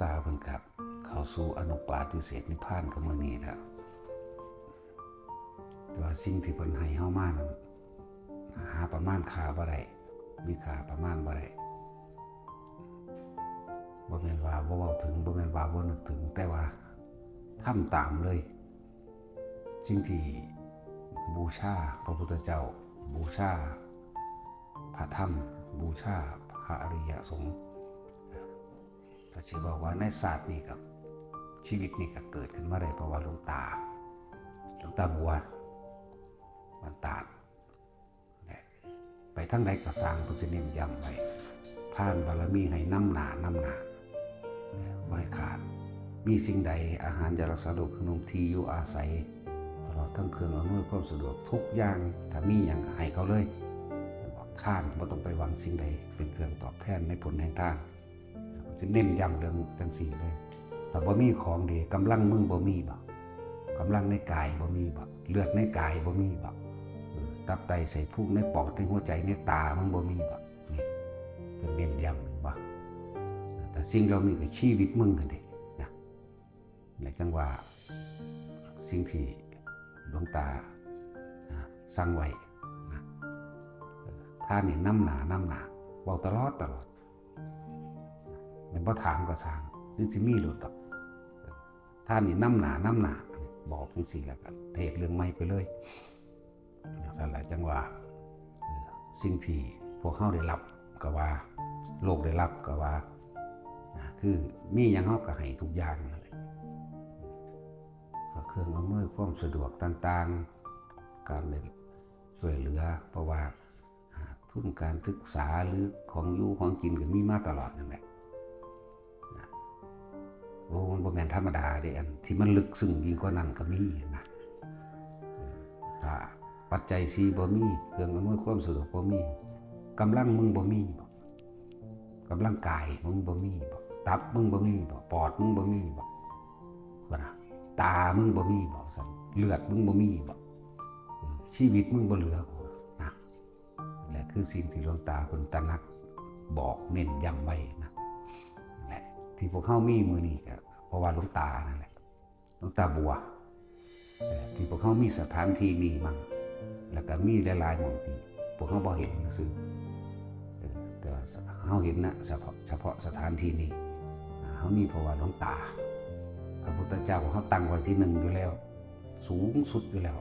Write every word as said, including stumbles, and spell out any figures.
ตาเพิ่นกะเข้าสู่อนุปาทิเสสนิพพานกะมื้อนี้แล้ว แต่ว่าสิ่งที่เพิ่นให้เฮามานั้น หาประมาณค่าบ่ได้ มีค่าประมาณบ่ได้ บ่แม่นว่าบ่เว้าถึง บ่แม่นว่าบ่นึกถึง แต่ว่าทำตามเลย สิ่งที่บูชาพระพุทธเจ้า บูชาพระธรรม บูชาพระอริยสงฆ์ ก็สิบอกว่าในชาตินี้กับชีวิตนี้ก็เกิดขึ้นมาได้เพราะว่าหลวงตา หลวงตาบัว บ้านตาด และไปทางใดก็สร้าง เพิ่นสิเน้นย้ำไว้ ทานบารมีให้นำหน้านำหน้า และบ่ให้ขาด มีสิ่งใด อาหาร ยารักษาโรค เครื่องนุ่ง ที่อยู่อาศัย ตลอดทั้งเครื่องอำนวยความสะดวกทุกอย่าง ถ้ามีหยังก็ให้เขาเลย ทานบ่ต้องไปหวังสิ่งใดเป็นเครื่องตอบแทนในผลแห่งทาน สิเน้นย้ำเรื่องจังซี่เลย ถ้าบ่มีของดี กำลังมึงบ่มีบ่ กำลังในกายบ่มีบ่ เลือดในกายบ่มีบ่ เออ ตับไตไส้พุงในปอดในหัวใจในตามึงบ่มีบ่ นี่เพิ่นเน้นย้ำเห็นบ่ แต่สิ่งเหล่านี้ก็ชีวิตมึงหั่นเด้นะ และจังว่าสิ่งที่หลวงตา อ่า สั่งไว้นะ เออ ทานนี่นำหน้านำหน้า เว้าตลอดตลอด แม่นบ่ถามก็ซ่าง สิ สิมีโลดดอก ทานนี่นำหน้านำหน้า บอกจังซี่แล้วก็เทศน์เรื่องใหม่ไปเลย จังซั่นแหละจังว่า เออ สิ่งที่พวกเฮาได้รับก็ว่า โลกได้รับก็ว่า อ่า คือมีหยังเฮาก็ให้ทุกอย่างนั่นแหละ ก็เครื่องอำนวยความสะดวกต่างๆ การได้ช่วยเหลือ เพราะว่า อ่า ทุนการศึกษาหรือของอยู่ของกินก็มีมาตลอดนั่นแหละนะ โอ้ มันบ่แม่นธรรมดาเด้ อันที่มันลึกซึ้งยิ่งกว่านั้นก็มีนะ เออ ถ้าปัจจัยสี่บ่มี เครื่องอำนวยความสะดวกบ่มี กำลังมึงบ่มีบ่ กำลังกายมึงบ่มีบ่ ตับมึงบ่มีบ่ ปอดมึงบ่มีบ่ ว่านะ ตามึงบ่มีบ่ ซั่น เลือดมึงบ่มีบ่ เออ ชีวิตมึงบ่เหลือบ่ นะ และคือสิ่งที่หลวงตาเพิ่นตระหนักบอกเน้นย้ำไว้นะ และที่พวกเฮามีมื้อนี้ก็เพราะว่าหลวงตานั่นแหละ หลวงตาบัว เอ่อ ที่พวกเฮามีสถานที่นี้มั่ง แล้วก็มีหลายๆหม่องที่พวกเฮาบ่เห็นซื่อ เอ่อ แต่ว่าเฮาเห็นนะ เฉพาะ เฉพาะสถานที่นี้ อ่า เฮามีเพราะว่าหลวงตา พระพุทธเจ้าเฮาตั้งไว้ที่หนึ่งอยู่แล้ว สูงสุดอยู่แล้ว